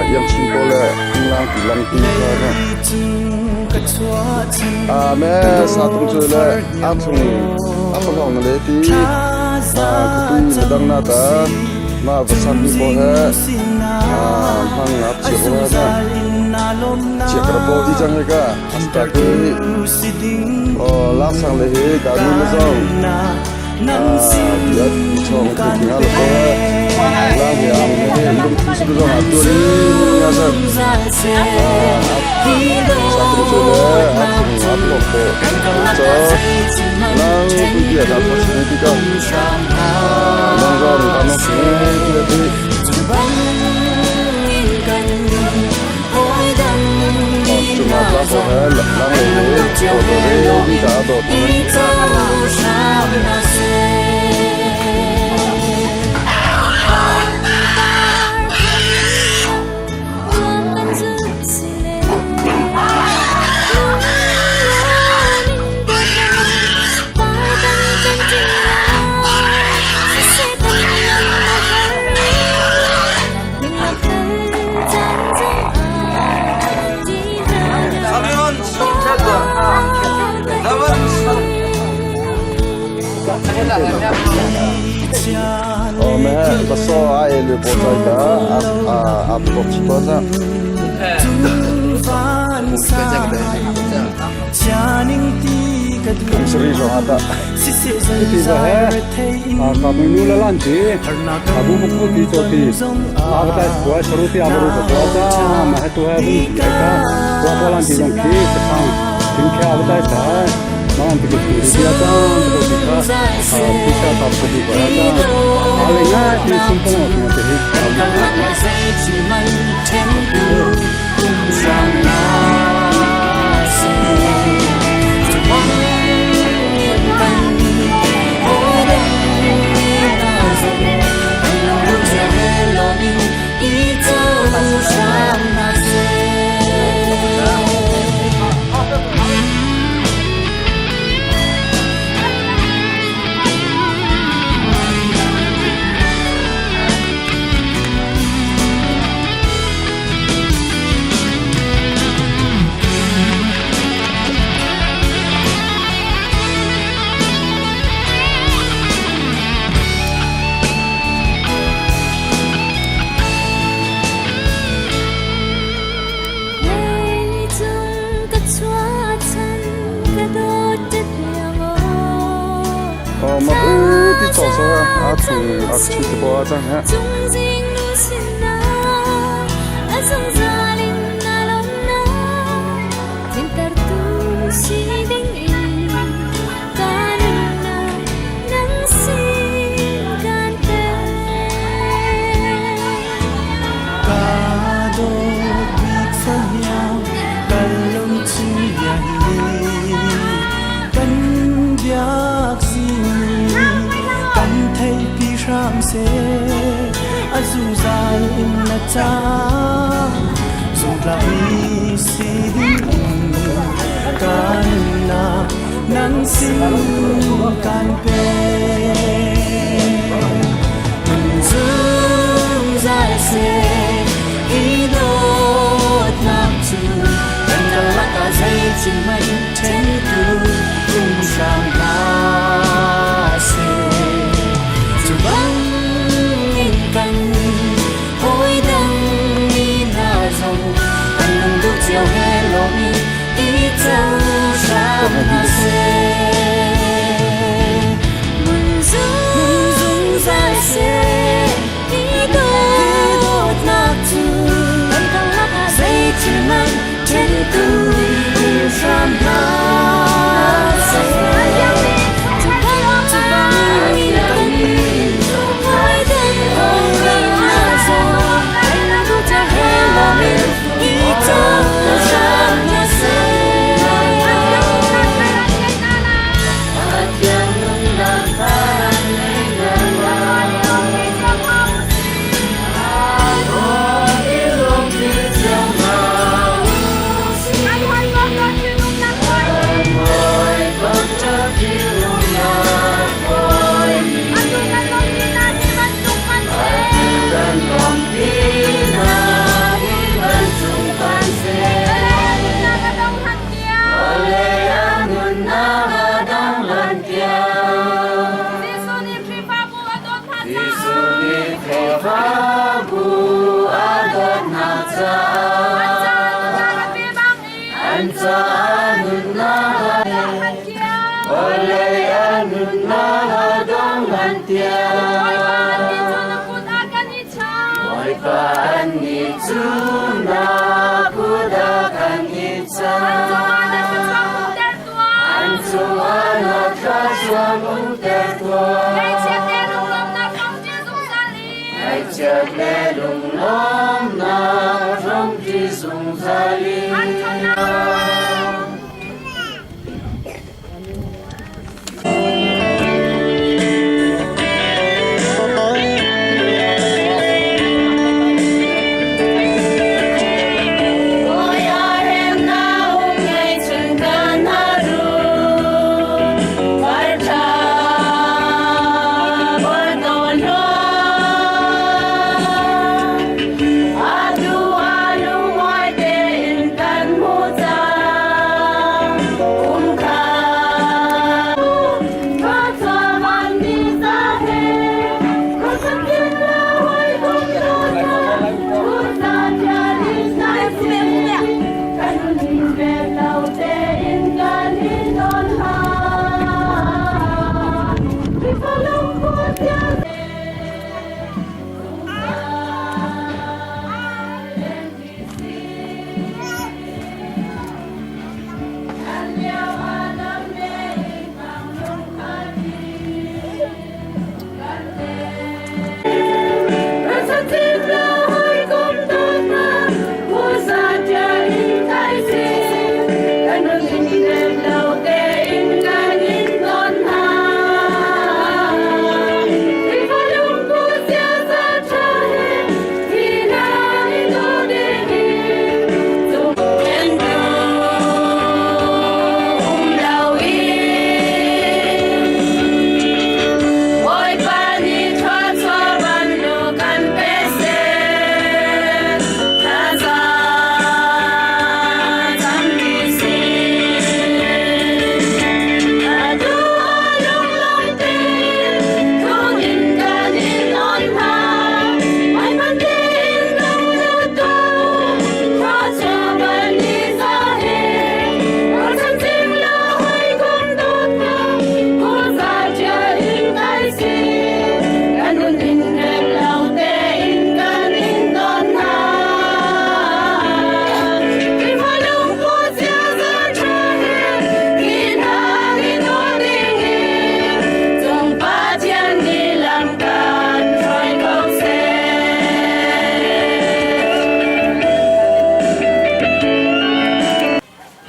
Iang chin pawl le lang ti lang ti kha na. A me sa tung chu le a thung a phalong na le ti a khupi na dang na ta ma va san mi pawl he a hmang ap chi ko na chia kra po ti chang he ka asta ke o la sang le he ka nu na zong a chong ti ki ha lo ko la he ang he lung thu su zong a tu ni nga sa sa tu chu le a thung a plo po cho lang tu dia da po si ti ka nang rong ka no si ti ti. Cuma tla po he lang le he po do re bi ta do tu. Oh me baso a e le po chai ka a a po chi to cha. Sri so ata. Ti za he a ka mi nu la lan ti abu bu ku ti cho ti a ka ta wa sharu ti abu ko to ta ma he tu he bu ka wa ko lan ti dong khi ka thang tin kha abu ta ta ma an ti ko ti ti ta ko ti kha a ti sha ta ko ti ko ta a le nga ti sum pong o ti te Oh ma u ti cho so a thu a chu ti bo a chang ha.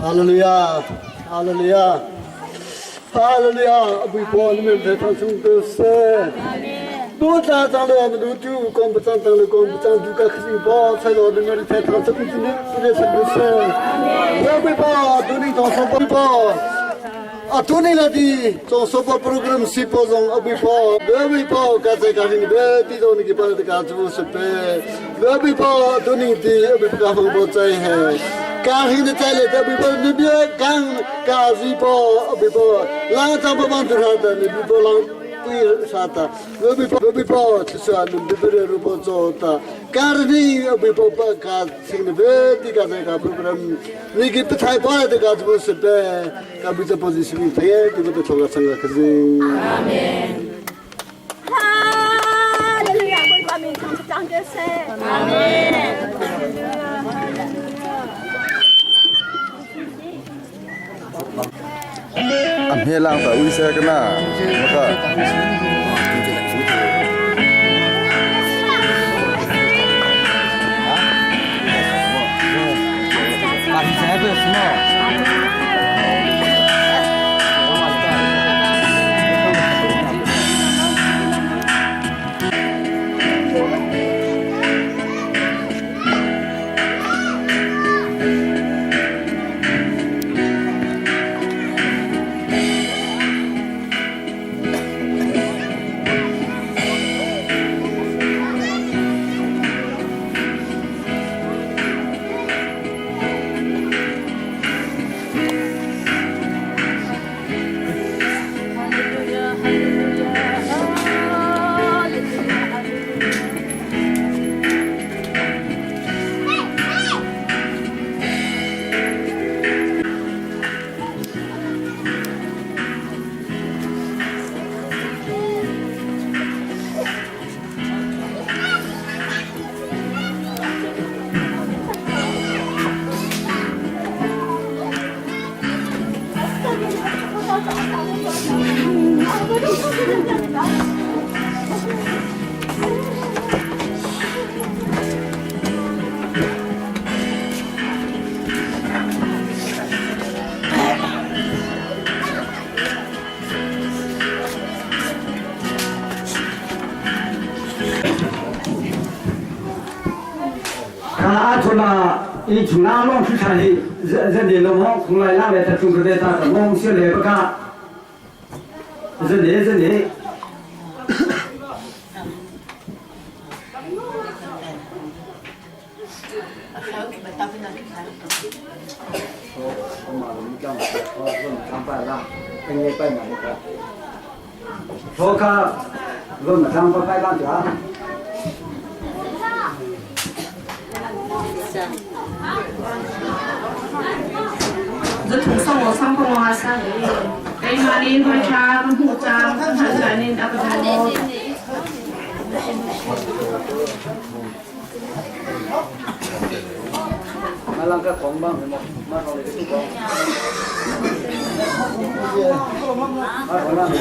Hallelujah. Hallelujah. Hallelujah. Abui po ni mem thang chung tu se. Du ta chang le am du tu kom chang tang le kom chang du ka khsi po chai lo ni mem thang chung tu ni ni se du se. Abui po du ni tong so po. A tu ni la ti tong so po program si po zong abui po abui po ka chai ka ni be ti do ni ki pa ka chu se pe. Abui po tu ni ti abui ka fang po chai he. ကာဟင်းတဲ့လေတဘိပနိပြကန်ကာစီပေါ်ဘိပေါ်လာတဘဘန်တရတဲ့နိပေါ်လောပွေစာတာဘိပေါ်ဘိပေါ်သဆာနဘိပရရူပေါ်ဇောတာကာရနီဘိပေါ်ပကာစင်ဘေတိကစေကပရိုဂရမ်နိကိပထိုင်ပါတဲ့ကဇဘစပေကဘိတပိုဇီရှင်တေဒီဘတ်ထောကဆန်ကဇင်း အာမင် 哈利路亚，为光明唱出张歌声。阿门。 အမေလောင်တာဥစ္စာကနာမက Ka i chungah lawng thu than hi zan de lo hong khung lai lang le ta chung ka ta ta mong sia le ba ka zan de zan de Thoka lon thang pa kai lan cha. Zathung song sang pong ha sang keimah nih hawi ṭha ka hmuh cang ka hngalh caan in a ka dawt. Malang ka kong bang ma kong le tu kong. Ma kong lang.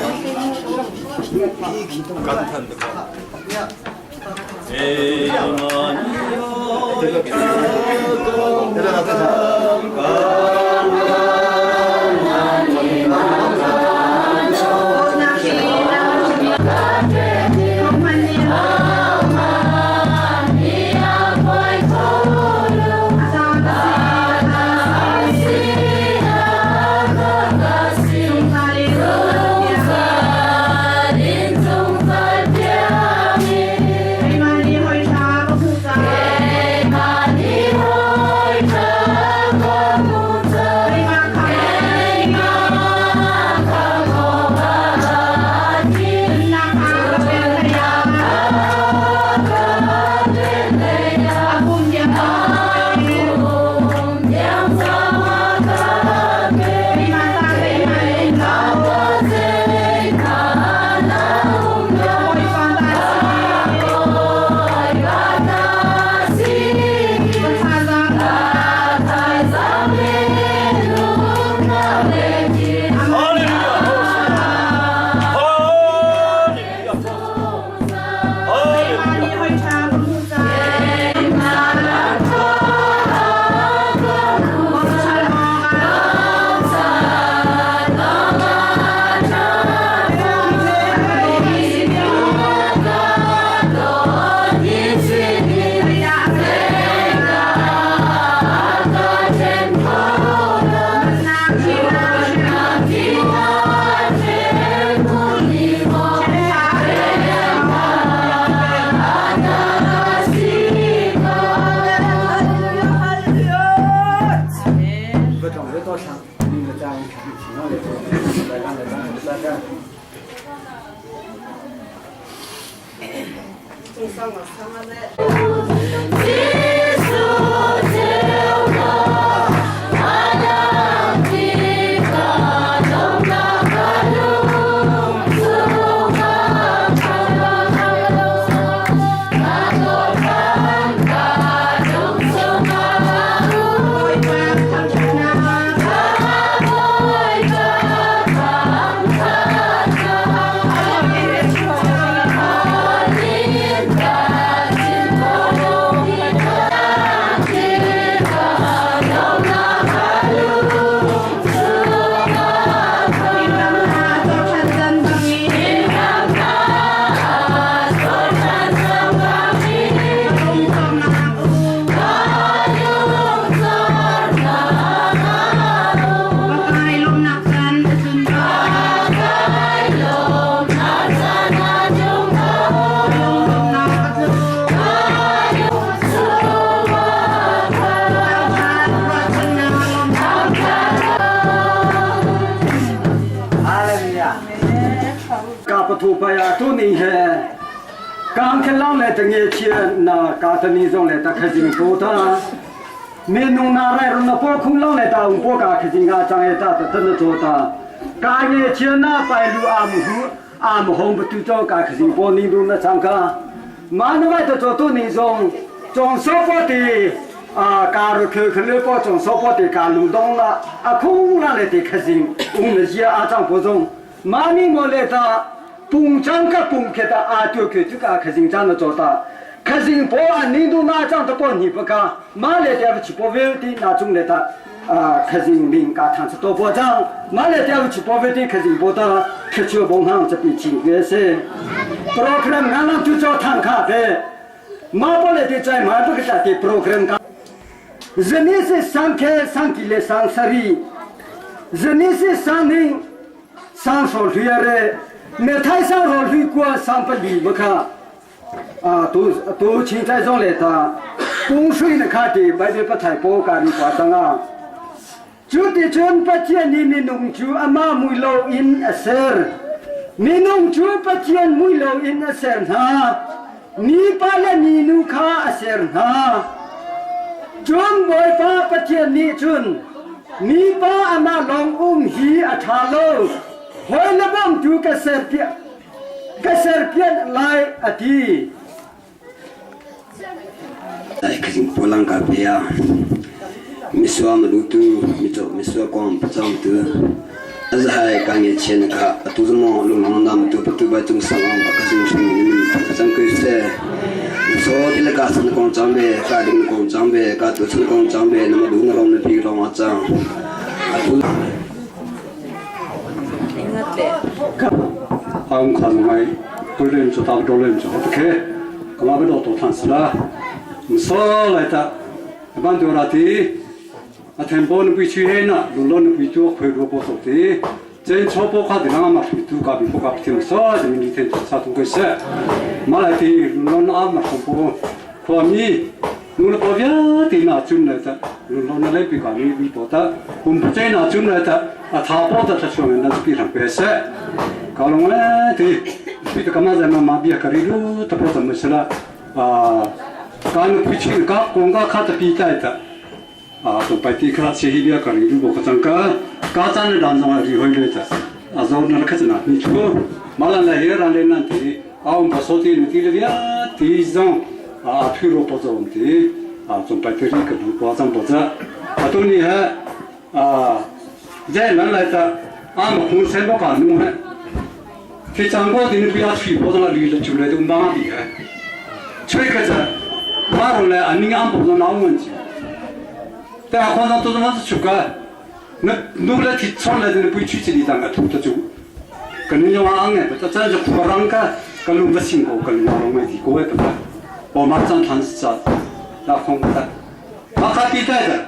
Ka pathu pa ya tu ni he kang khen lang le ta nge chia na ka ta ni zong le ta kha jing po ta me nung na rai ron na po khung lang le ta ung po ka kha jing ga chang e ta ta ta na cho ta ka nge chia na pai lu a mu hu a mu hong bu tu cho ka kha jing po ni lu na chang ka ma na wai ta cho tu ni zong chong so po ti a ka ru khe khe le po chong so po ti ka lu dong la a khung la le ti kha jing ung na jia a chang po zong. Mami mo le ta pung chang ka pung khe ta a tu khe chu ka khazing chan na cho ta khazing po an ni du na chang ta po ni pa ka ma le ta chi po vel ti na chung le ta khazing ming ka thang to po chang ma le ta chi po vel ti khazing po ta khe chu bong hang cha pi chi ke se program nga lang tu cho thang kha ve ma po le ti chai ma pa ka ti program ka zani se sang khe sang ki le sang sari zani se sang ning sang so hluya re me thai sang ro hlui kwa sang pa li ma kha a tu tu chin chai zong le ta tung shui na kha ti bible pa thai po ka ri kwa tanga cu ti cun Pathian nih minung cu amah mui lo in a ser minung cu Pathian mui lo in a ser hna mipa le minu kha a ser hna cun Bawipa Pathian nih cun mipa amah lawng um hi a ṭha lo hawi le bawmtu ka serpiak ka serpiak lai a ti Pulang ka pia misua malutu mico misua kong pacang tu azahai ka nge chen ka atu zamo lunglong nam tu patu ba chung sang ba ka sing sing ni pacang ku se so tile ka san kong chang be ka ding kong chang be ka tu san kong chang be nama du na rong na pi rong achang atu Ang khan ngai pulem chu tak dolem chu hotke kama be do to than sala so lai ta ban do ra ti a them bo nu pi chu he na lu lo nu pi chu khoi ro po so ti chen cho po kha de na ma phi tu ka bi po ka phi so de mi ten sa tu ko se ma lai ti lu lo na ma khom po khwa mi nu le po via ti na chun lai ta lu lo na le pi ka mi bi po ta kum che na chun lai ta a tha po ta tha chuang na pi thang pe se ka long le ti pi ta kama za ma ma bia ka ri lu ta po ta mu sala a ka nu pi chi ka kong ka kha ta pi ta ta a to pai ti kha che hi bia ka ri lu bo ka chang ka ka chan dan zong ri hoi le ta a zo na kha na ni chu ma la la he ran le nan ti a um pa so ti nu ti le bia ti zong a phi ro po zong ti a chung pai ti ri ka bu pa chang po cha a tu ni ha a zai lan lai ta a ma khung sen bo ka nu ha thi chang bo ti nu pi a thwi bo zong a li le chu le tu ma bi ha chui ka cha ma ro le a ning am bo zong na ngon chi ta khon zong to zong chu ka na nu le thi chon le nu pui chu chi ni dang a thu ta chu ka nu nyong ang nge ta chan ju khorang ka ka lu ma sing ko ka lu ma mai ti ko e pa o ma chan than sa na khong ta ma kha ti ta da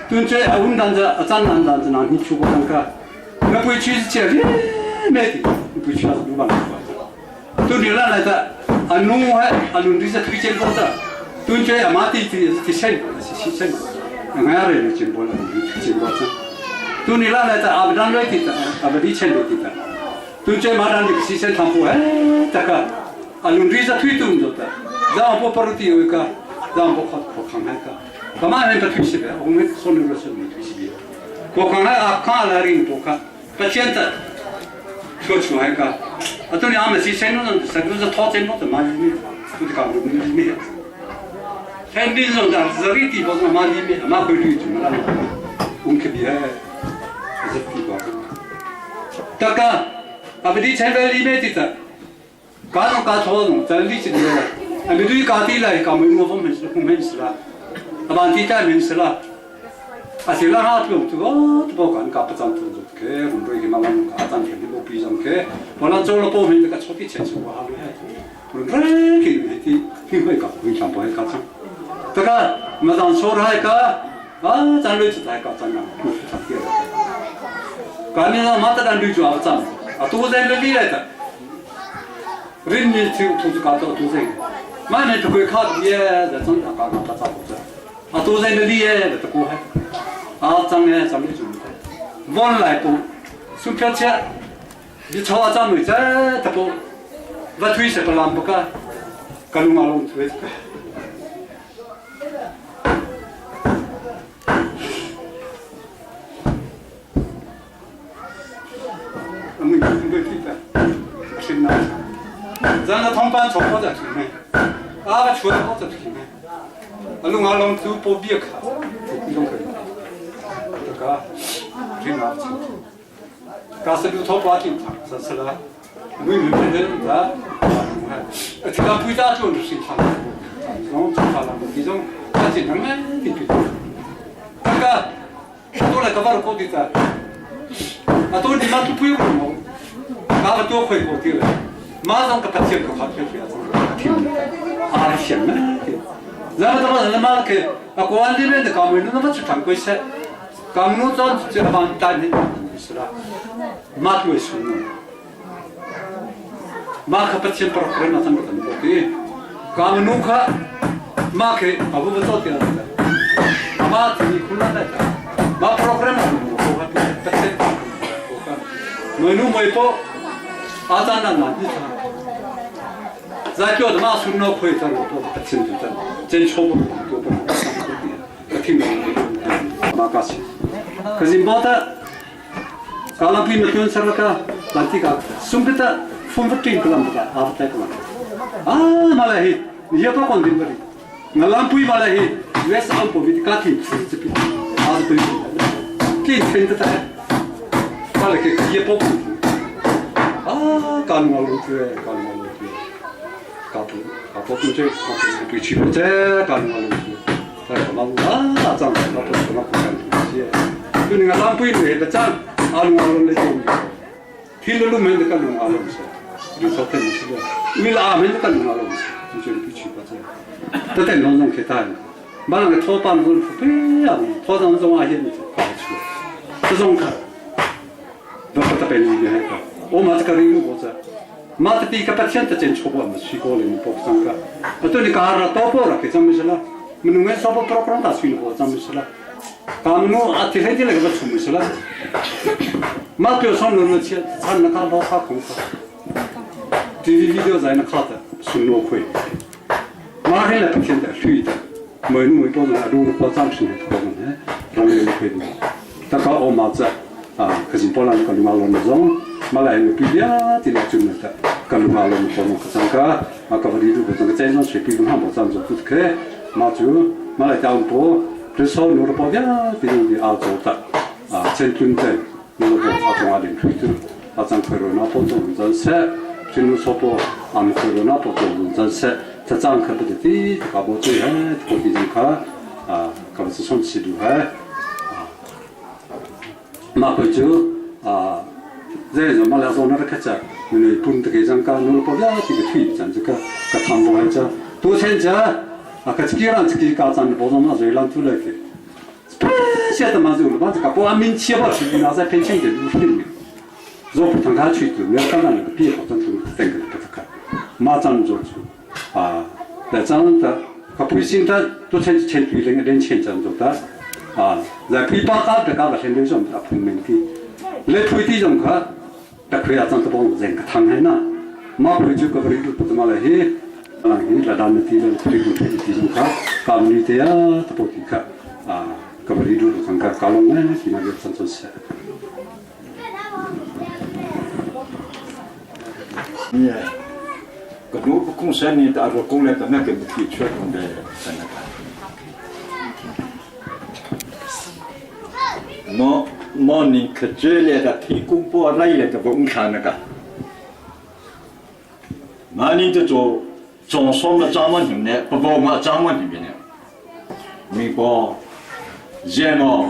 tun che a un dan ja a chan nan dan na ni chu ko dang ka na pui chu che ri me ti pui chu lu ba tu ni la la ta a nu ha a lu ri sa thui chen ko ta tun che a ma ti ti ti sen si sen nga re ni chen bo la ni chen bo cha tu ni la la ta a dan lo ti ta a ba di chen lo ti ta tu che ma dan ni si sen tham pu he ta ka a lu ri sa thui tu do ta za po par ti oi ka za po khat kho khang ha ka ka ma hen ta thui si be ong me so ni ro se ni thui si be ko khang ha a kha la rin po ka Pathian ta thluachuah hai ka atu ni ama si sen no sa du za tho chen no ta ma ni tu ka lu ni mi sen din zong da zari ti bo ma ni mi ma ko lu chu ma la um ke bi ha za ti ba ta ka abdi chen ve li me ti ta ka no ka tho no chan li chi ni la ami du ka ti lai ka mu mo men si men si la aban ti ta men si la a si la ha tu tu tu bo kan ka pa chan tu tu ke rum ro ki ma ma ka chan ke bo pi jam ke bo la cho la po men ka cho ti chen chu ha lu he rum re ki lu ti hi hoi ka hui cham po he ka chan ta ka ma chan so ra ka a chan lu chu ta ka chan na tu ta ke ka ni na ma ta dan lu chu a chan a tu zen le li le ta rin ni chu tu chu ka to tu zen ma ne tu ko kha ye da chan ta ka ka ta cha po a tu zen le li ye da ta ko he a chang ye chang lu chu von lai po su pya che bi chaw a chang lu che ta po va thui se pa lam pa ka ka lu ma long thui Amui tu ti ta sin na zan na thong pan chok ko ja thi me a ba chu ko ja thi me alu nga long tu po bia kha tu pi long ka ta ka rin na chi. Ka sa du tho pa tin thang sa sala. Mui mi phe ta. Thila pui ta chun si thang. Zong cha la ti zong ta chin hang men ti pi. Ka to la ka var ko ti ta. A to ni ma tu pui ko mo. Ka to khoi ko ti le. Ma zong ka pathian ko kha phe phe a thim. A sian na ti. Za ma ta ma ma ke a ko an li men ka mu nu ma chu thang koi se. Kam nu chon chu ban tan hin sila. Ma tu su nu. Ma kha Pathian program a tham kan ko ti. Kam nu kha ma ke abu ba to ti na. Ama ti khun na ta. Ma program a nu ko ha Pathian ko ka. Noi nu moi po a ta na na ni tha. Za kyo ma sun no khoi ta ro to Pathian tu ta. Chen cho bo to pa ko ti. Ka thim ma ka si. Ka zim ba ta Kalapi matun saraka lantika sumpita fumvatin kalam ka avta kalam. Ah malahi ya pa kon din bari. Ngalampui malahi US am po bit ka thi chipi. A pui. Ki chen ta ta. Pala ke ye po pu. Ah kan ngalu tu kan ngalu tu. Ka pu ka po tu che ka pu tu chi po che kan ngalu tu. Tu ni ngalam pui le da chan alu alu le tu thil lu men ka lu alu se du so te ni se wi la men ka lu alu se tu che pi chi pa che ta te nong nong ke ta ma la tho pan lu fu pe ya tho zang zong a hin ka chu这种看，不不特别厉害个，我嘛这个人我这，嘛这比个白天的真错过，没去过了，你不上个，啊对你干了多过了，给咱们是了。Minung en sopo program ta suin ho cham sila kam nu a ti he ti le ga chum sila ma pyo son nu che chan na ka lo kha khong kha TV video zai na kha ta sun no khoi ma he la pathian da hlui ta moi nu moi to na ru ko cham sin ko ne ram le khoi ni ta ka o ma cha a ka jin polan ka luma lon zong ma la he pi ya ti la chum na ta ka luma lon ko no ka chang ka ma ka ri du ko chang ka chen zong sui pi ha bo chang zo tu ke ma chu ma la chang po tu so nu ro po ya ti lu di a zo ta a chen tun te nu ro po a chong a din thui tu a chang khoi ro na po zong zan se chen nu so po an khoi ro na po zong zan se ta chang kha pe ti ka bo chu he ko ti jing kha a ka ba son si du he ma ko chu a zai zo ma la zo na ka cha nu pun te ke jang ka nu po ya ti ke thui chan ka ka tham bo ha cha tu chen cha a ka chi ran chi ka chan bo zo na zai lan tu le ke现在嘛就了，把这个不按民企业去拿在骗钱的路线，若不同他去做，没有刚刚那个变好，咱都等个不看，马上做出啊，来这的，他不信他都钱钱对那个连钱这样做的啊，来批发他的搞个现在上啊碰面的，来推地上看，他可以啊，咱都帮人个谈还呢，马回就个不里不怎么来嘿，啊，嘿来咱们地了，推动推地上看，搞你的呀，他不给看啊。ka bari du kan ka kalong ne si na ge chan chan se 你个路不公山呢，大多公来的那个不提出来的三个。我我你可这来的提供不来来的不看那个，那你就做装双的张问题呢，不包我张问题呢，美国。然后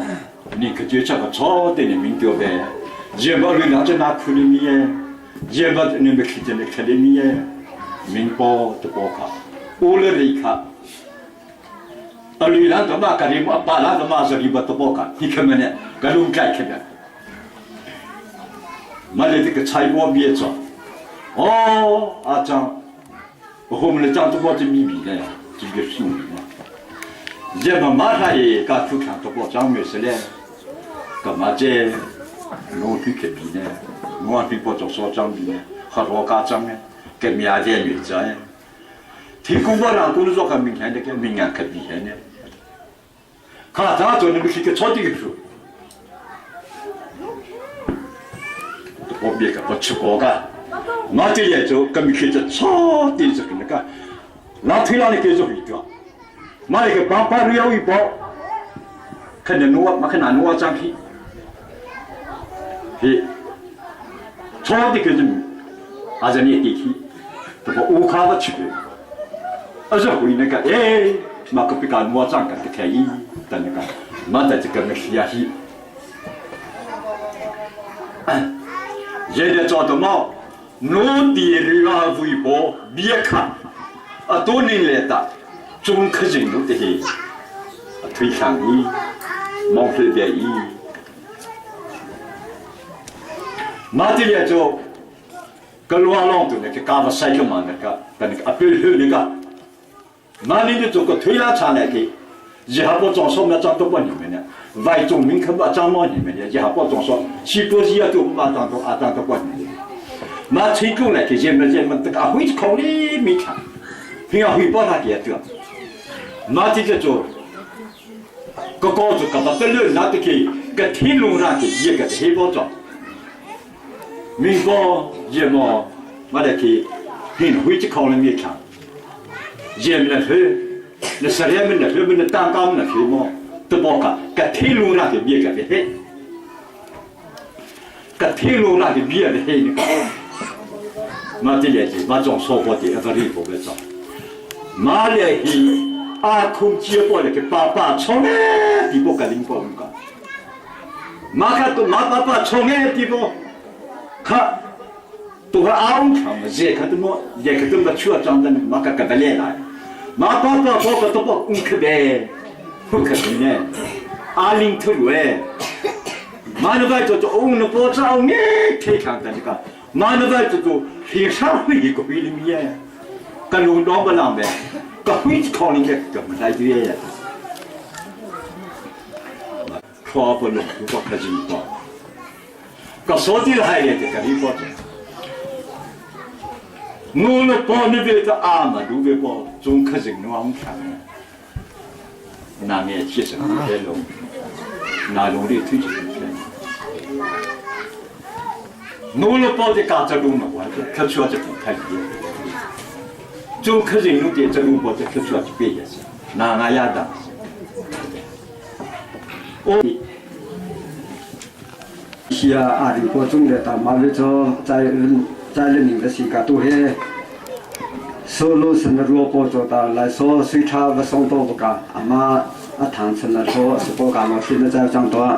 你可就这个草的你明掉呗，然后你拿着那苦的米，然后你们看见那吃的米，明包的包卡，乌了的卡，啊，你那他妈个的嘛，把那他妈是你把的包卡，你看没呢？个弄改去的，买了这个菜包别做，哦，阿张，我们的张都包这米米的，这个兄弟嘛。热嘛马上也搞出看，都包装没事嘞。干嘛这农村可比呢？农村包做少装比呢？和老家装呢？跟米亚店女子哎，提供不了，都是做个明显的，跟明眼可比呢。看咱做你们是个超级个数，我别个不吃过个，我这也做跟明显就超级这个那个，那推让你给做一个。马里个帮帮要一包，看见我，马看哪我张皮，嘿， Chaw ti ke jim azani ti khi to bo u kha va chip a za hui na ka e ma ka pi ka nuwa chang ka te khai tan ka ma ta chi ka me hria hi ye de cho to mo no ti ri a vui bo bia kha a tu ning le ta chung kha jing nu te hi a thui thang i mong hle bia i Mah ti lia cu ka lua lawng tu ne ka va sai lung ma ne ka kan a pil hu ni ka ma ni cu ka thui la cha ne ki ji ha po chong so na chang to po ni me ne vai chung ming kha ba chang mo ni me ne ji ha po chong so chi po ji ya tu ma chang to a chang to po ni ma chi ku ne ki je me je man ta ka hui khong ni mi kha phi a hui po na ki ya tu ma ti che chu 个高祖个把得了那得去个天龙上去一个黑包装，民国一毛我得去很会去考虑面强，也没去，那十年没那去没那单杠那去么，都包个个天龙上去别个别黑，个天龙上去别的黑那个，我这里就我总说过的，个里不会做，马来西阿空接过来个爸爸从来地不个领过个，马卡都马爸爸从来地不，他都和阿翁强嘛，这可都么，也可都么去了长的马卡个不来来，马爸爸包个都不唔可呗，不可能呢，阿林特鲁哎，马那边做做翁那包子翁呢，太强的这个，马那边做做黑社会一个会里面，跟龙老不浪呗。个会考虑的个么来对呀？夸不龙，如果可真多，个说的还也得个你包着。我们包那边的阿嘛，路边包总可真弄看，那面其实不太龙，那龙的推荐我们包的嘎子龙嘛，我可出来就不太一样。做客人用的这龙包的可出来就别也是，哪个样的？我是啊，阿里国中的大马路做在在人民的时间都是。所路是那萝卜做到来说水茶不送多不干，阿妈阿唐成了说是不干嘛，现在在长多。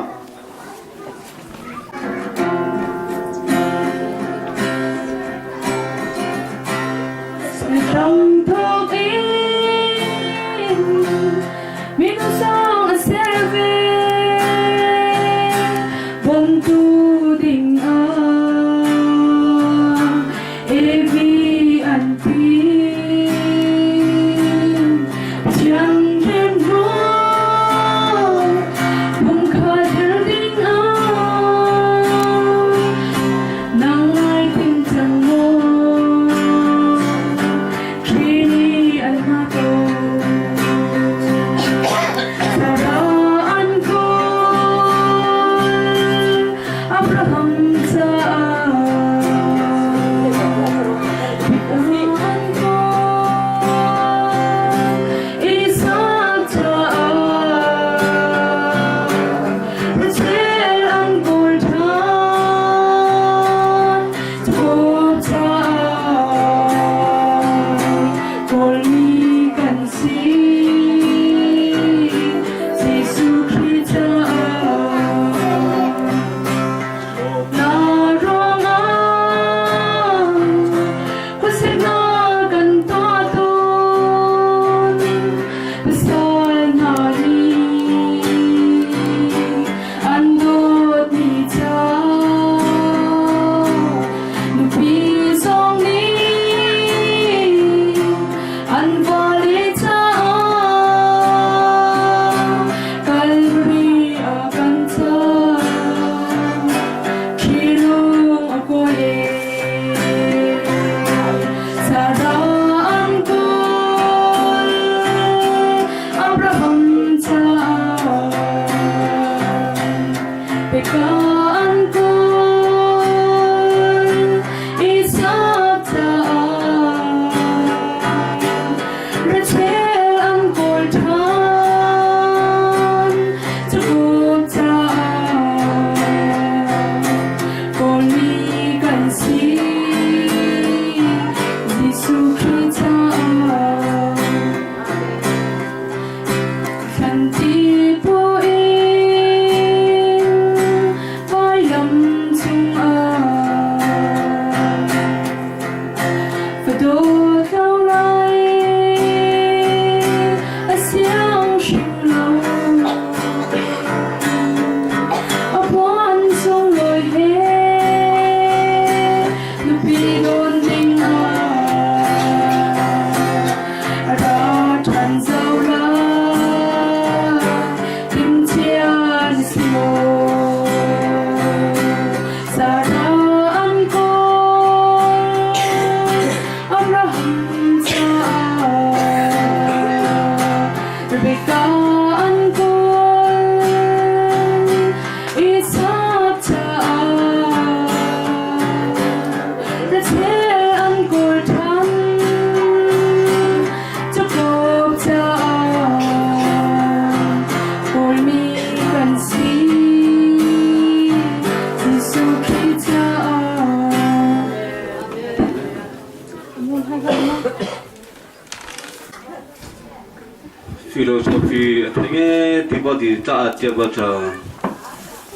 Philosophy a thei nge ti bo di cha tia bo cha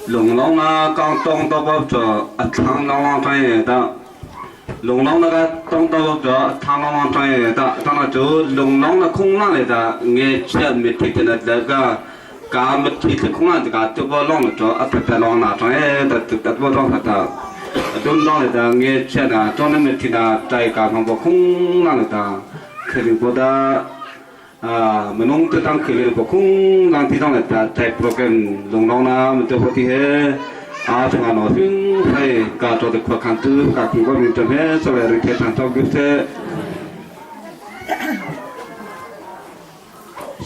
lunglong na kang tong to bo cha a thlang long long trai da lunglong na ka tong to bo cha a thlang long long trai da tang na chu lunglong na khung na le da nge chia mi thi te na da ka ka mi thi the khung na ka tu bo long na cho a ta ta long na trai da tu ta bo long ta ta dun long le da nge chia na cho na mi thi na tai ka ngong bo khung na le da kheli bo da minung te tang kheli bo khung lang ti dong le ta tai program long long na mun te ho ti he a changa no hing hai ka to de khwa khan tu ka ku ko min te me so le ri the tang to gu se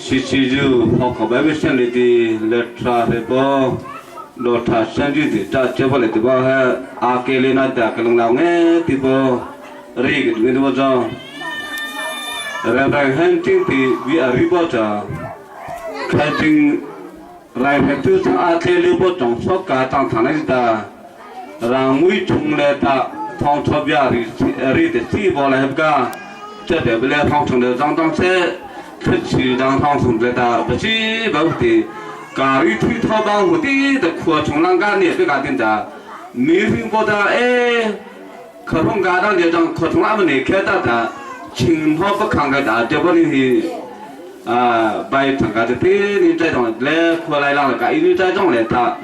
si si ju ho ko ba bi sen le ti le tra he bo lo tha san ju ti ta che bo le ti ba he a ke le na da ka long lao nge ti bo ri ke ni bo jo Rang hen ting ti vi a ri bo cha khai ting rai phe tu sang a the lu bo tong so ka tang thang lai ta rang mui chung le ta thong tho bia ri ri de si bo le ka che de le thong chung le zang tang se the chi dang thong chung le ta ba chi ba ti ka ri thui tho bang hu ti de khua chung lang ka ne pe ka tin ta mi ring bo ta e 可通家当就当可通阿们呢，开大大，情好不看个大，这不你啊，白唐家的对你在当来过来让个，一在当来他，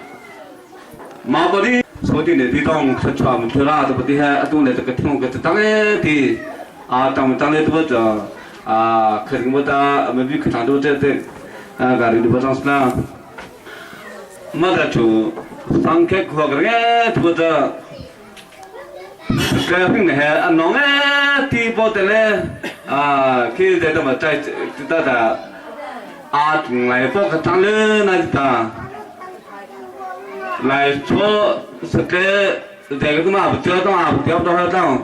马不的，所以呢，地当出出们出啦，这不的还东来这个听个当哎的，啊，当当来多着啊，肯定不打，没比可长多这这，啊，家里都不当是啦，没得就上开课个个多着。cái phim này anh nói thì bao tiền lệ à khi để mà chạy ta ta à lại bao cái thằng lên này ta lại cho cái để cái mà chưa tao à chưa tao tao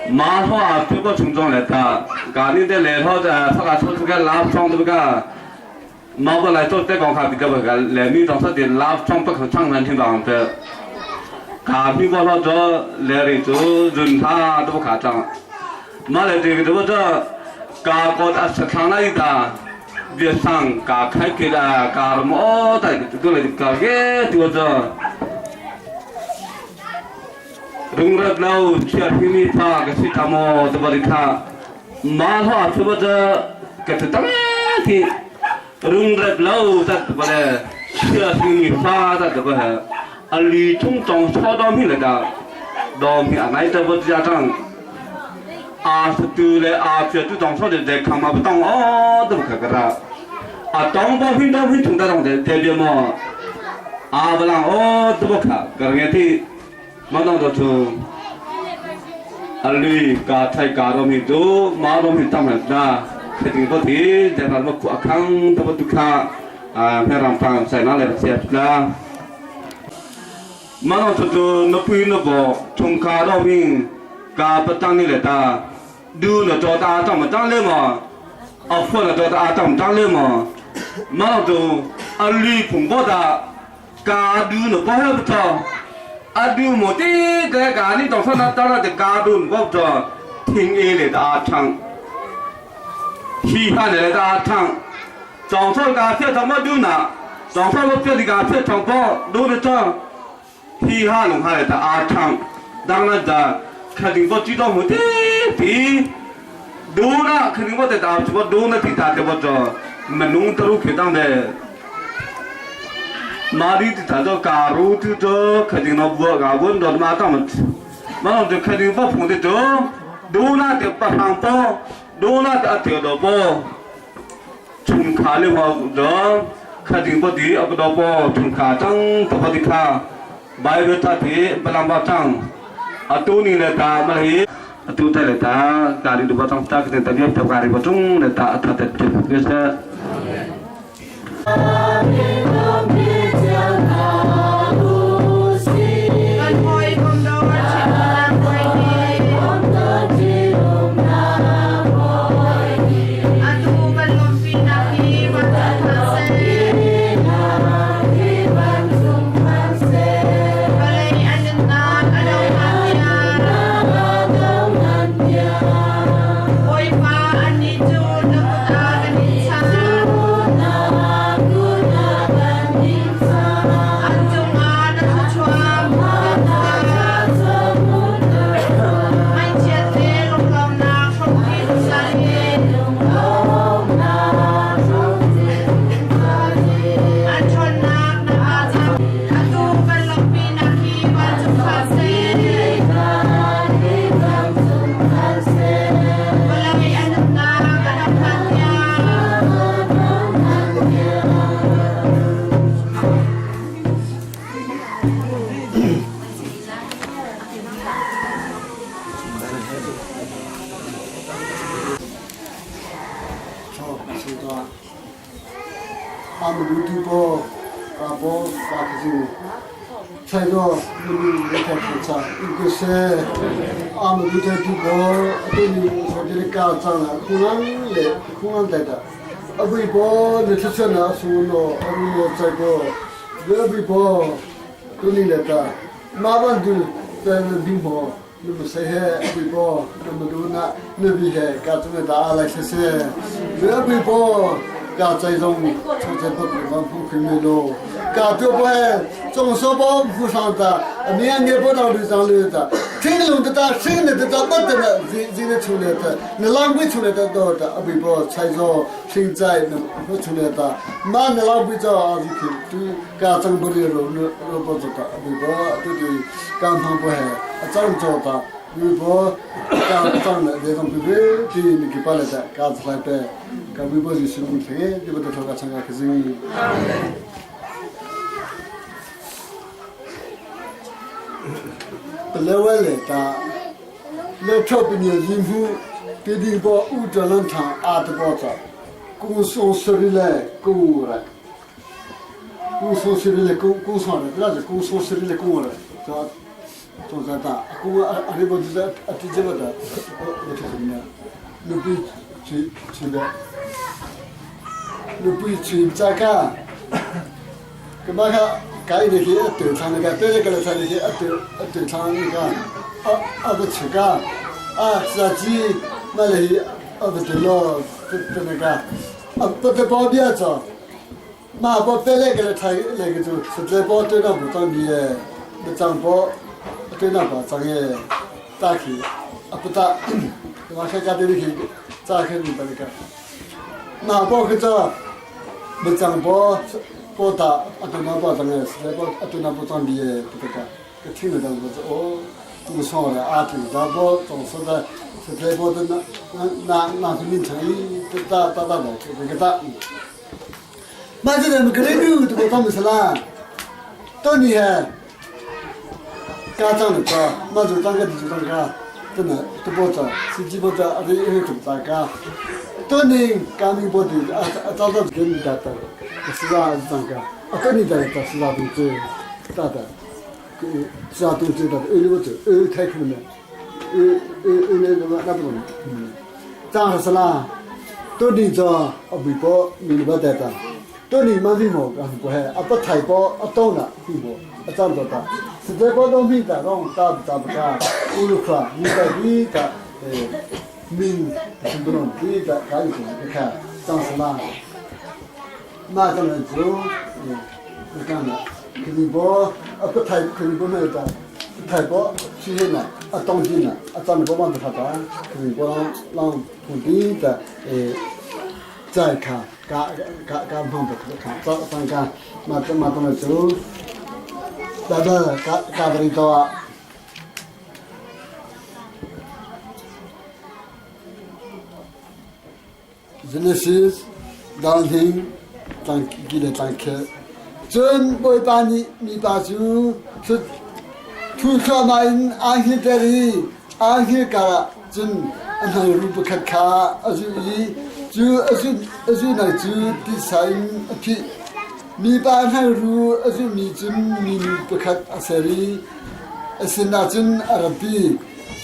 mà thôi à chưa có chúng trong lại ta cả những cái lệ thôi ta phát cả số cái láp trong cái mà bữa lại tôi cái còn khác thì cái cái lệ mi trong số tiền láp trong bất cứ chẳng nên thiên đàng thế cả mi bao lo cho lệ ri chú rừng tha tôi khả chẳng mà lại thì cái đó cả có ta sẽ thằng này ta việc sang cả khai kia là cả mỏ tại tôi lại cả cái tôi cho rung rất lâu chia phi mi tha cái gì ta mò tôi bảo tha mà họ tôi bảo cái thứ tăng thì rung rất lâu ta bảo là chia phi mi tha ta bảo là ali chung trong cho đó mi là ta đó mi anh ấy ta bảo ra rằng a tu le a phía tu trong số để để khăm mà tông ó tôi bảo cái ra à tông bao phi đó phi chúng ta trong để để mà à bảo là ó tôi bảo cái cái thì mà nó đó chú ali ka thai ka ro mi do ma ro mi tam na thế thì có thể để làm một cuộc khăng tôi tu kha à mẹ làm phang sai nó lại xếp là mà nó chú nó pui nó bỏ trong ka ro mi ka bắt tăng ni lại taดูnó cho ta trong mà tăng lên mà ở phương nó cho ta trong tăng lên mà mà nó chú ali phùng bỏ ta ka du nó bỏ hết cho a du một tí cái cả ni tổng số nó ta là cái cả du nó cho thiên y này ta thằng hi ha này ta thằng tổng số cả phía thằng mà du nè tổng số một phía thì cả phía thằng bỏ du nó cho hi ha lùng ha này ta a thằng đang là ta khẳng định có chỉ đó một tí thì du na khẳng định có thể ta chỉ có du na thì ta thì có cho mình nung tru khi đang để mà đi thì ta cho cả ru thì cho khẳng định nó vừa cả vốn đó mà ta mà mà nó cho khẳng định có phun thì cho du na thì bắt hàng to du na thì ăn đó bo chung khá lên mà đó khẳng định có đi ở đó bo chung khá chẳng tập đi khá bài viết ta thì làm bao chẳng à tu ni là ta mà hi tu ta là ta cả đi được bao trong ta cái ta biết tập cả đi bao chung là ta ta ta cái sẽ Kan hoi kom dor chin lang hoi ni. Atu kan lompi nak hi van chung phan se. Balay anun nak adong nan tiang. Amadu tu po ka po ka khazu chai do nu le tha cha in ko se amadu te tu po atu ni so de ka chang la khungang le khungang dai da abui po ne thu cha na su no aru no chai ko le abui po tu ni le ta ma ban du ta bi mo nu se he abui po nu du na nu bi he ka chu da lai se se le abui po ka chai zong chu chen po ma phu khim ne lo ka tu po he zong so bo phu sang ta mi an ne po dang lu zang lu ta ting long ta ta sing ne ta ba ta na zi zi ne chu le ta ne lang bi chu le ta do ta abui po chai zo sing chai ne phu chu le ta ma ne lang bi cho a ji khim tu ka chang bo le ro ne ro po zo ta abui po tu ti ka phang po he a chang cho ta bi po ka chang ne de dong bi bi ti ni ki pa le ta ka zai pe ka bi po ji su ni the di bo to ka chang ka ki zing ပလဲဝဲလေတာလက်ထော့ပညရင်မှုတိတိဘောဥတလန်ထံအာတဘောချကုဆုံစရီလေကုရကုဆုံစရီလေကုကုဆောင်လေဒါကုဆုံစရီလေကုရဇာတော့ဇာတာအကူအရိဘောဇာအတိကျဘတာဘုထခမနလူပိချီချီလေလူပိချီဇာကာ ကမခ改的些对唱那个，别个来唱那些啊对啊对唱那个，啊啊不吃个，啊杀鸡买了些啊不对了，对对那个，啊不得包边子，马包别来个来唱那个就实在包对那不长的，不长包对那不长的，打去啊不打，往开家里去咋开明白那个，马包去做，不长包。波达阿多那波长的，是在波阿多那波长的，不得个，个听得到不是哦，总说了阿多那波总说的，是在波的那那那那是名称一大大大的这个大。马这人们格雷路都不他们是啦，到你还，家长的个，马就当个就当个，真的都不着，实际不着，阿这因为怎么个？到你刚明波的啊啊早早给你打的。是啊，是这个，啊，跟你在在是啊，都这大的，是啊，都这大的，二六这二太可能了，二二二那那那不懂，嗯，这样是啦，都你这啊微博你不得的，都你妈咪么啊不系，啊不太波啊到了微博啊这样子的，实在波东咪的，让大大不干，乌鲁克你在你的呃命是不能你的赶紧你看，这样是啦。那个人就，嗯，干了，肯定不，啊不太肯定不那个，太不去年了，啊当今了，啊咱们不忙着他干，肯定不让让土地的，呃，再看，干干干忙着看，早上干，嘛这嘛这么做，那个干干不里头啊。Genesis 当天当记得当刻，cun Bawipa nih mipa cu thu thluahmah in aa hngilter i aa hngilh karah cun a hnangru pakhat kha a zulh i cu a zulhnak cu titsa in a phih. Mipa hnangru a zulhmi cun minu pakhat a ser i a sinah cun a ratpi.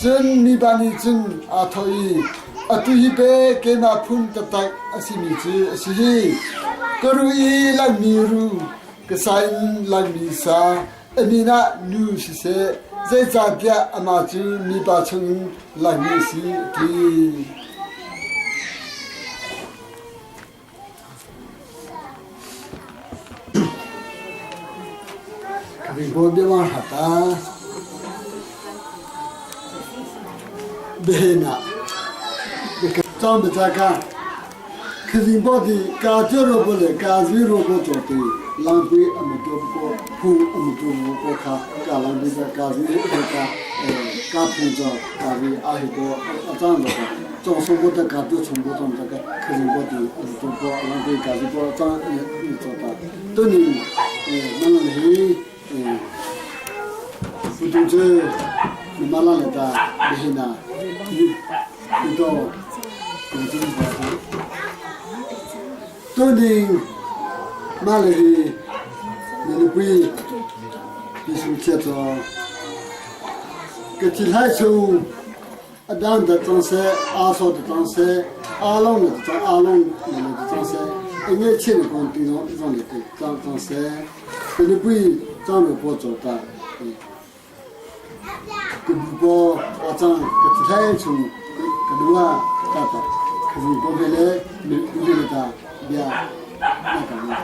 Cun mipa nih cun aa thawh i, Atu hi pe keimah phun taktak a simi cu a si hi. Ka ru i langmi ru, ka sa in langmi sa, a min ah nu siseh, zeicahtiah amah cu mipa chungin langmi a si, a ti. 总说过的家都从不从这个，可能我的中国浪费家里过脏也做到，都你呃，那个你呃，不懂这，你妈那来的，你是哪？你你到广州来的，都你。Mah le hi na nupui ti sung chia caw ka thi hlai chung a dang dat cang seh aa saw dat cang seh aa long na cang aa long na na cang seh a nge chin na kong ti zong zong le te cang cang seh ka nupui cang lo paw caw ta ka bu paw a cang ka thi hlai chung ka dua ta ta ka zing paw he le mi le ta bia na ka ni.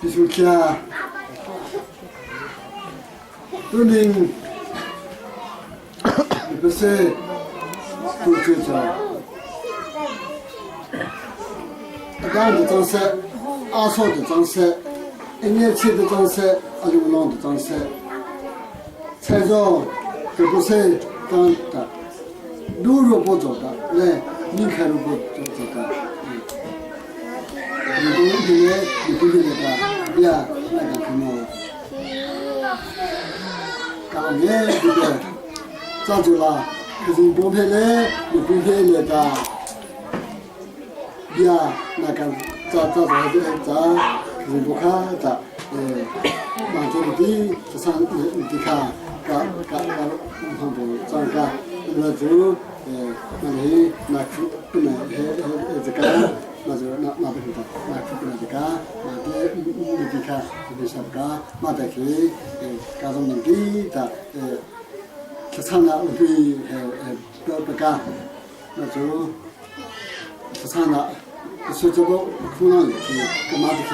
Tisukhia tuning pase tu che cha a dang de cang seh a so de cang seh a nge che de cang seh a lung long de cang seh chai zo ke bu se tang ta 路若不走的，来，你看路不走走的，你不你你不那个，呀，那个什么，刚才这个站住了，可是不配嘞，你不配那个，呀，那个咋咋咋的咋，可是不看咋，哎，马这里的这上你你看，嘎嘎嘎，旁边站个。那就那里那去不能还还这个，那就那那不是的，那去不能这个，那的你的看这边什个，那得去家中人的的吃餐了会还不不干，那就吃餐了，说这个可能是干嘛的去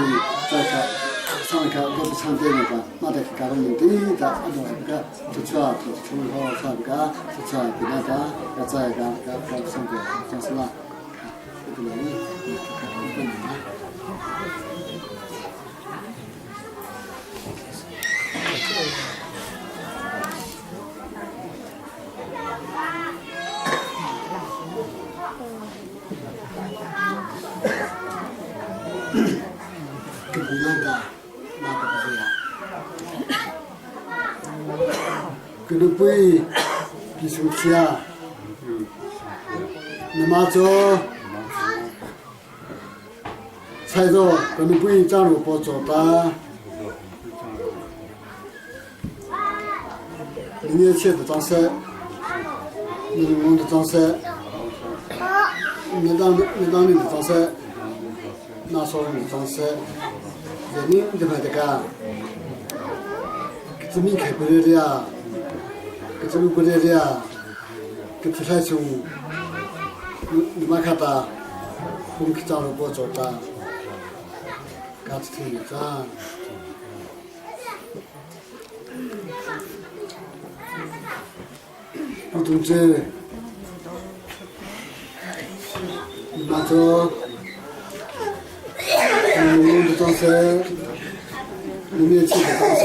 再看。上看我不唱这个，那得去家中人的的，那个就出啊，就出好唱个，就出啊，给那个，要再个，个个上个，就是啦，这个来，看看啊。个不样的，那个不是呀。个都不比生气啊。那么做，菜做可能不用长萝卜做的。明年切的长色，你弄的长色，你当你当你的长色，那说你长色，人民的嘛这个，这米开不了的呀，这路不了的呀，这皮太粗，你你妈看到，红去长萝卜做的，嘎子听你讲。不同志，那就，我们当时，你们去的当时，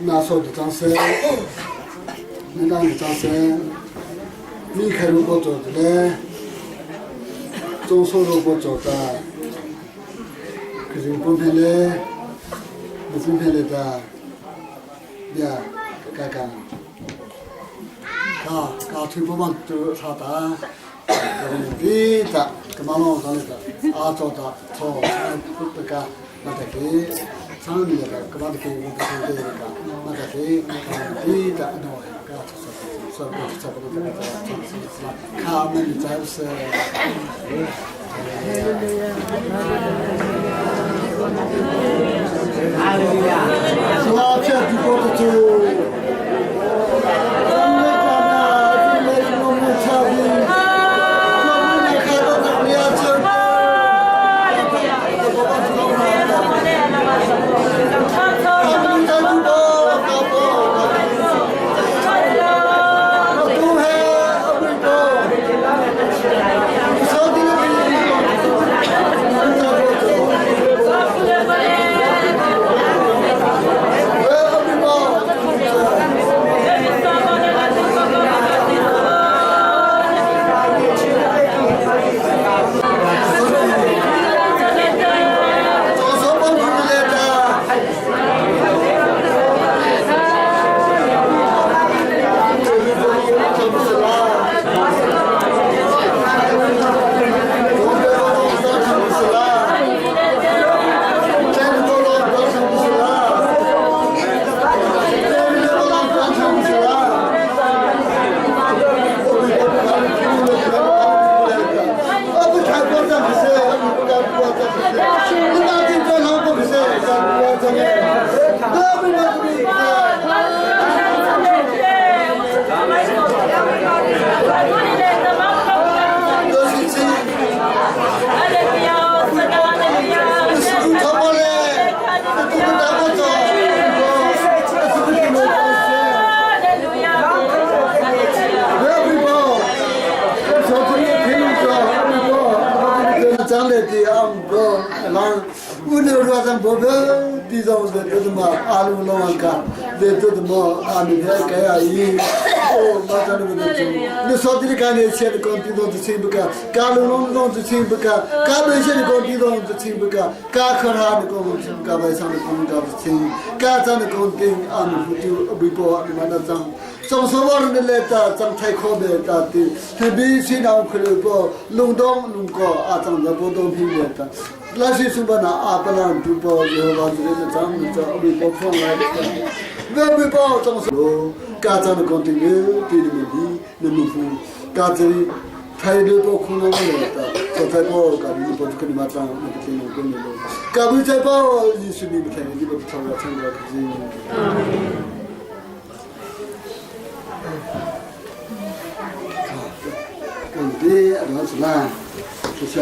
那时候的当时，你当的当时，你开如果做的嘞，总收入不做的，可是分配嘞，不分配嘞的。呀，嘎嘎，嘎嘎推不往就啥的，别的，干嘛弄啥来着？阿做的，做不不干，那得给，厂里的干嘛得给我不是这个，那得给，别的弄，嘎做做做做不这个做做是吧？他们就是。拉片比过的就。Chang le ti am bo lang u ne ro zang bo be ti zong de tu ma alu lo ang ka de tu mo ami he ka ya i o ma ta nu de tu ne so ti ka ne che ko ti do tu chin bu ka ka lu long dong tu chin bu ka ka be che ko ti dong tu chin bu ka ka kha ha ne ko chin ka ba sang ko ka chin ka cha ne ko ting am fu tu bi po ma na chang 总说我的来的，张太可别的的，特别是那可能不隆冬隆高啊，张的不东平的，那些什么那阿不兰都不有往这个张张微博放来的，我微博总说家长的讲的对的问题，那么夫家这里。台里包空了来的，这台包搞你包就跟你妈张那个天龙跟你喽，搞不在包，你说你不听，你不唱个唱个可是。更别乱说啦，就像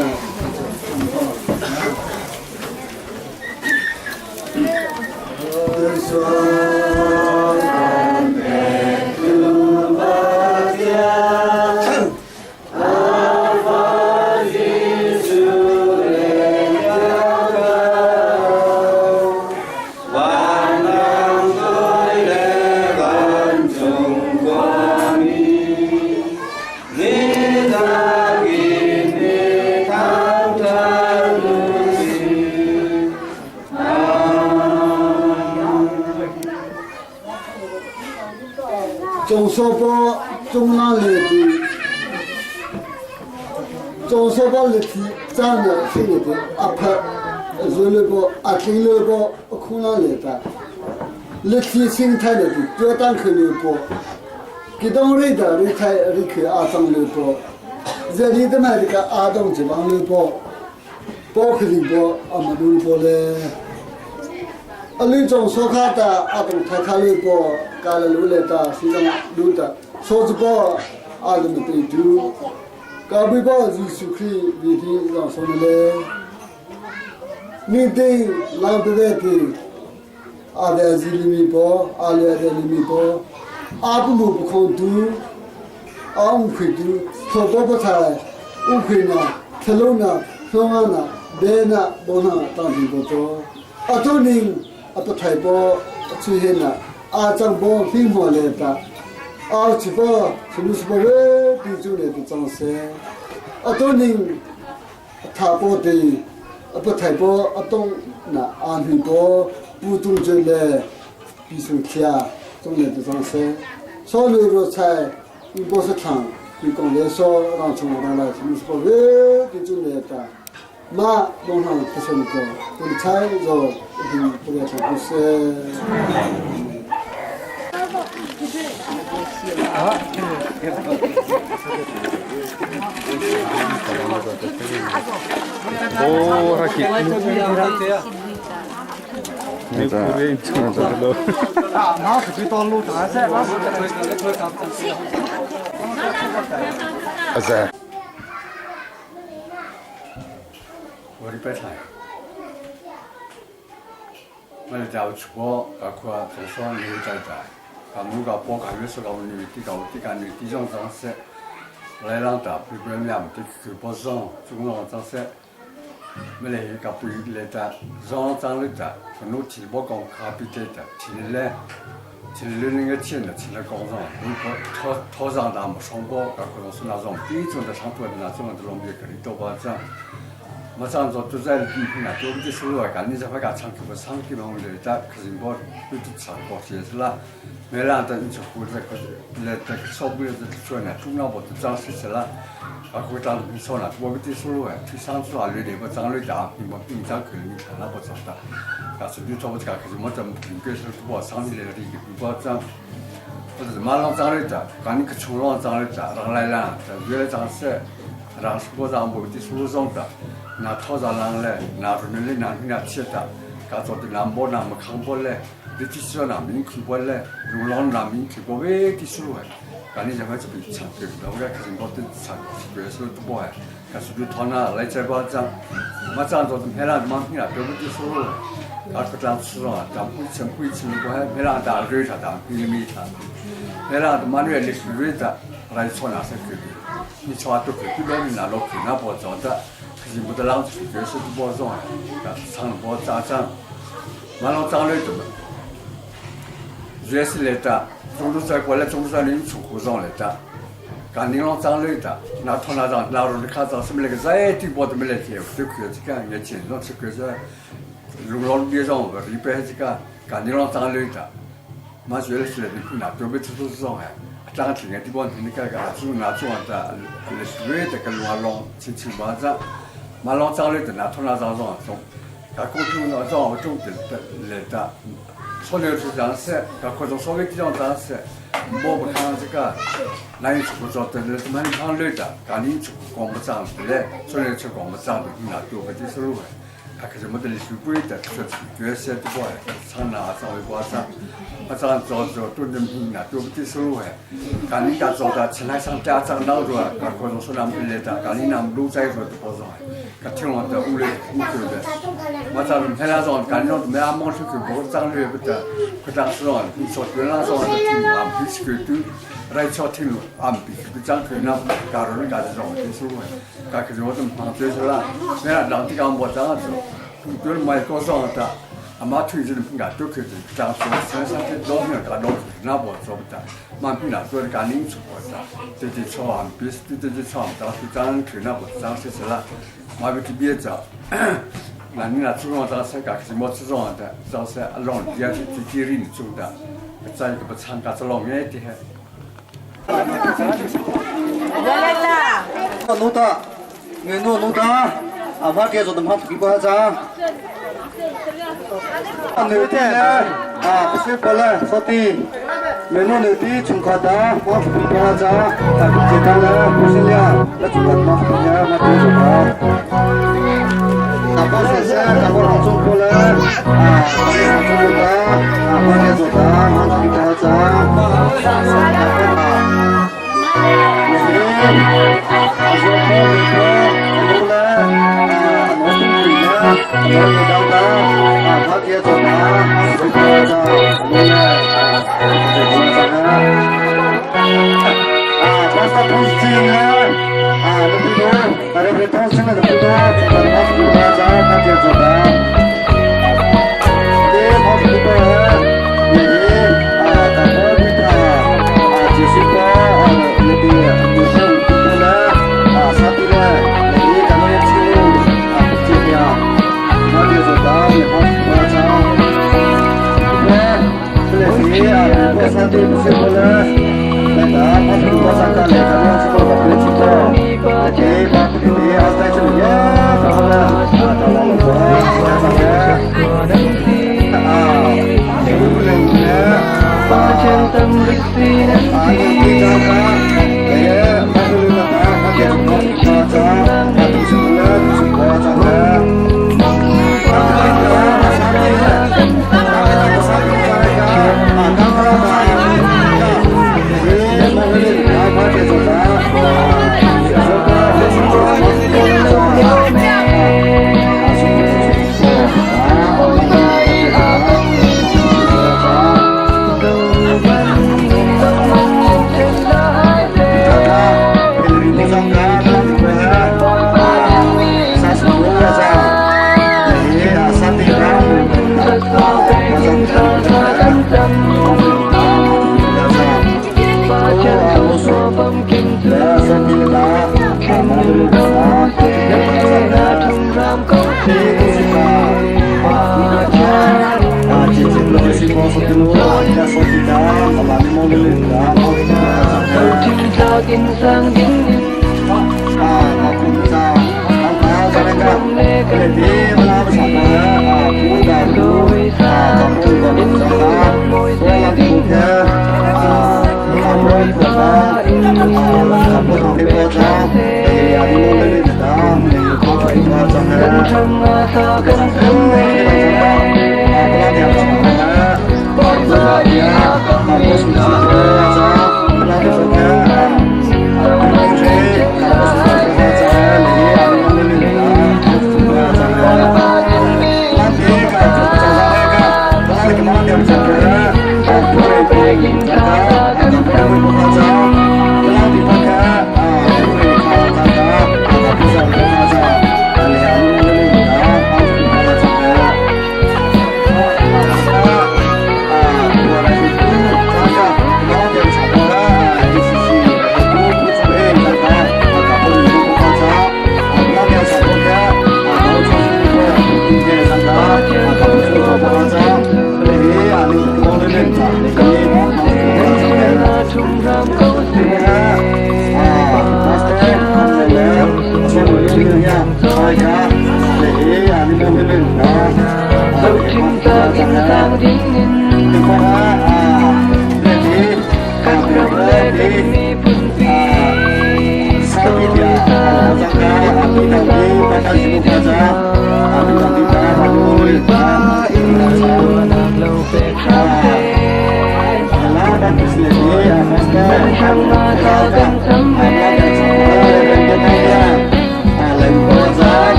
总说包中央来的，总说包立体长的黑的阿拍，热了包阿金了包空了来的，立体生态的标单口的包，给当瑞的瑞泰瑞克阿张的包，这里的嘛这个阿东这帮的包，包克的包阿么鲁包嘞。阿里种说卡的阿东太卡里包，加了鲁来的西藏鲁的，说子包阿里没对住，咖啡包是苏克里的让说的嘞，你对浪不来的，阿来是里面包，阿来在里面包，阿不木不空肚，阿五块肚，说包不菜，五块呢，铁路呢，双安呢，白呢，不呢，当地不做，阿多宁。阿不太波出现了，阿张波平凡来的，阿七波是六十八位地主来的张三，阿多宁他波的，阿不太波阿东那阿很多不中就来，比如天中来的张三，少留着菜，你不是糖，你刚才说让从我来是六十八位地主来的。马农场不是那个，我的菜肉不要唱不是。 Oh, raki. Azah. 我的白菜，我的家出国，包括做双牛仔仔，把木个包个月是个女的个的个女的种装饰，来让大不不两的去包上，中国装饰，没来个不来的，上张了的，侬提包讲咖啡的的，提来，提来那个钱的，提来工厂，你套套上大没上包，包括是那种第一种的上多的那种的农民可以多包张。马上做都在那都不是说个，你这块个唱歌唱歌嘛，我就在可是我都唱歌写是啦，没让等就或者个来这个少不了这说呢，中央不都涨是是啦，啊，我涨你说了，我不得说了，去上次啊，六点不涨了价，你们平常可能看那不涨的，但是你做不这个，可是我怎么应该是我上面来的一个不涨。或者是马上涨了价，赶紧去冲浪涨了价，让来了，原来涨是，让是我涨不的收入上的。那套上人来，拿出来拿拿吃的， Ka cho ti nam bo nam khang bo le di ti su nam min khu bo le lu long nam min khu bo we ti su he ka ni jang chu bi chang ke do ga ka bo ti chang ke su tu bo he ka su tu thona lai chai ba chang ma chang cho me la ma mi la do ti su lu ka ko chang su ro ta pu chen pu chen bo he me la da ru ta da pi mi ta me la ma nu le su ru ta lai cho na se ke ni cho to ke ti lo ni na lo ke na bo cho da 可是没得人出角色都包装，唱包扎张，完了张了怎么？原是来的，中途在过来，中途在领出货上来的，赶紧让张来的，拿托拿张，拿路的卡张什么那个再丢包都没来接，都看这个也钱上去看这，路上边上个礼拜这个赶紧让张来的，马上来是来的，拿准备出出上哎。张挺个地方，你看个做哪做的，来水这个路啊弄，七七八张。马浪张来的那托那张张中，他过去那张中的来的，说来是张三，他各种稍微地方张三，我不看这个，那有出做的，那么看来的，赶紧出广不张的来，说来出广不张的，那多个就是路。他可是没得你学贵的，说角色都不爱，唱哪张会挂上，啊张做做都能拼啊，都不得收入哎。赶紧家做的，请来上家长闹着啊，各种说那么来的，赶紧那么路在说都不上，可听了的屋里屋头的，我早上拍那种，赶紧没阿忙出去，我长略不得，可当时哦，你说原来说的听俺必须都来敲听了，俺必须不讲可那，假如你家这种听说哎，家可是我怎么忙追出来，没人让这个我这样子。对买高尚的，阿妈推荐的俺都可以，讲说山上的老庙个老那不做不得，蛮比那做的干零出过的，这这草啊，别是对这草，当时长去那不长些是了，马别去别走，那你那做上当时个是么做上的，当时阿老也是自己人做的，再一个不参加这老远的。努达，你努努达，阿妈给做的嘛皮包子。女的呢，啊，不是过来说的，美女女的从夸大，我皮包子，啊，简单了，不是了，那从夸大嘛皮呀，那多少个？啊，包先生，啊，我老中过来，啊，我中过来，啊，我给做的，我皮包子，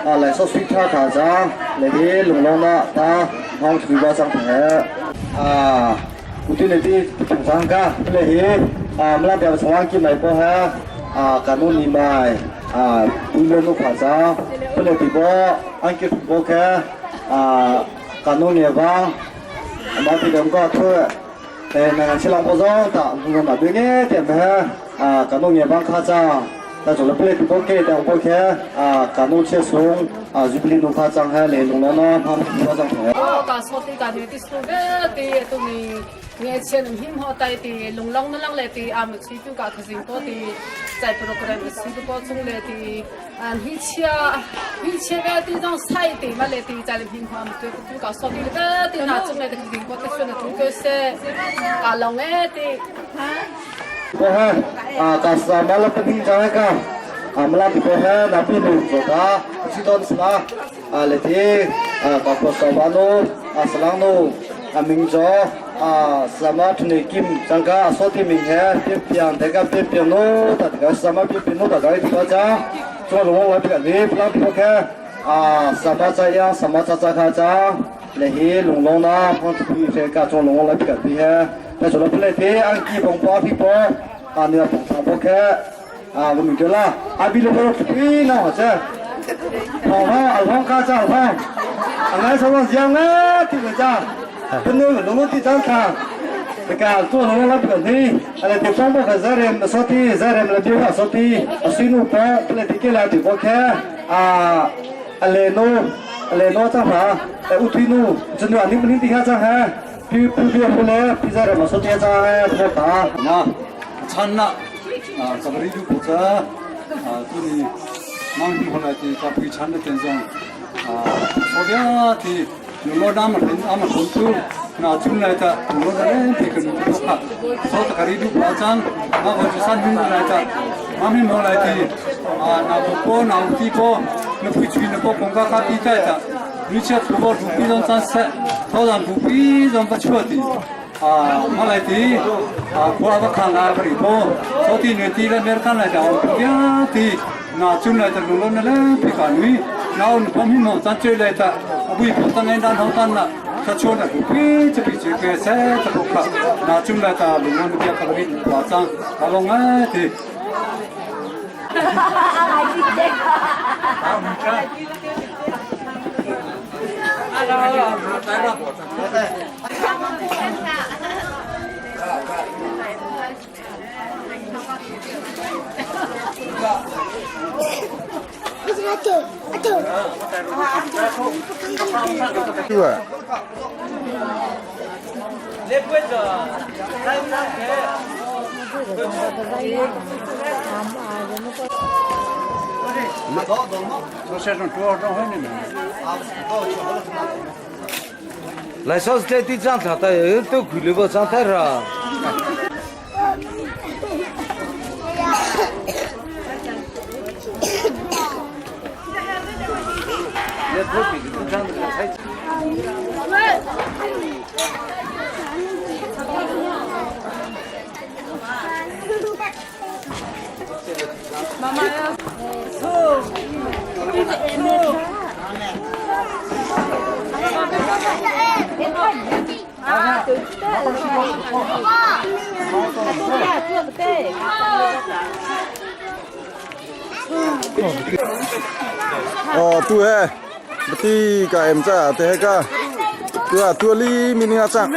Lai so sui tha kha chang le hi lunglong na ta hong thui ba chang the uti le ti thang chang ka le hi mla bia chawang ki mai po ha kanu ni mai puilo nu kha cha le ti bo ang ki bo kha kanu ne ba ma ti dong ka thu na silang po zong ta nung na bi nge te me kanu nge bang kha cha ta zo le ple ti bo ke ta bo khe kanu che sung jubilee nu kha chang he le lung na na pham ba chang he ka so ti ka ni ti su ve ti tu ni nge chen him ho tai ti lung long na lang le ti am chi tu ka khazing to ti chai program si tu po chung le ti an hi chia hi chia ve ti jong sai ti ma le ti chai him ho am tu tu ka so ti le ti na chung le ti khazing po ti su na tu ke se ka long e ti ko he ka sa ma la paning chang ka amla ti ko he na pi nu zo ta si don sla le ti ka po sa ba no salang no aming jo sama thne kim changka so ti ming he pi piang te ka pi piang no ta ka sama pi pi no ta ga ti ba cha cho lo wa pi ka ni pla pi ko khe sama cha yang sama cha cha kha cha le hi lung long na phong pi fe ka cho long la pi ka pi he ta cho lo ple ti ang ki bong pa pi po a ni pong thang po khe a bu mi la a bi lo po pi na ho cha 好哈，阿方卡cha 好，阿来什么样啊？这个cha，不能龙龙地张卡，这个做龙龙那不能，阿来地方不可责任，说的责任来别话说的，水路不不来地给来地方开啊，阿来诺阿来诺张哈，哎乌推诺，真的你不能地下张哈，比比比不来，比责任说的张哎不打。 Na chan na ka bari du ko cha tu ni mang hi hona ti ka pui chan na ten zong so bia ti nu lo na ma tin ama khon tu na chun lai ta nu lo na le ti ka nu ko kha so ta kari du pa chang ma ko chu san hin lai ta ma mi mo lai ti na bu ko na u ti ko na pui chui na ko kong ka ka pi tai ta nu che thu bo du pi zong chan se tho dan bu pi zong pa chua ti 啊，马来的啊，国阿看啊，个里头，所以呢，地了面看来讲，呀的，那进来的路路那嘞，别干女，然后旁边嘛，咱追来的，为不当爱当头当了，他说的不比这比这个谁这个看，那进来的路路那边可能夸张，阿龙哎的。 对。来，上次在地上查的，都亏了个状态了。 哦，对，不对，个 em 这对个，对啊，对哩，明年这。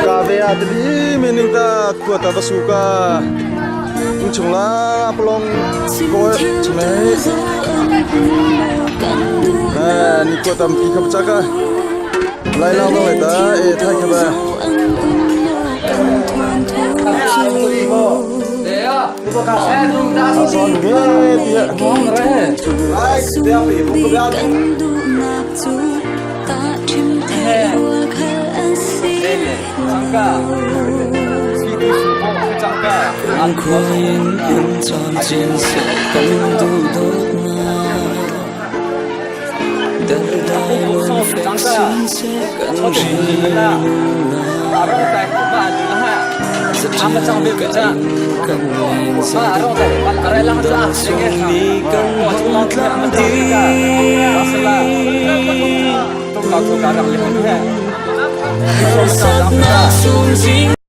Ka ve a tli meaning ta khua ta su ka chung la plong ko chung lai à ni ko tam pi khap cha ka lai lao lai ta e thai kha ba Kumkhua in him camcin seh kan duhdawtnak. Dardai ngun fek sin seh kan rinnak. Zaṭial ka in kan len zei dang sung ni kan hong tlang dih. Harsatnak sung zing.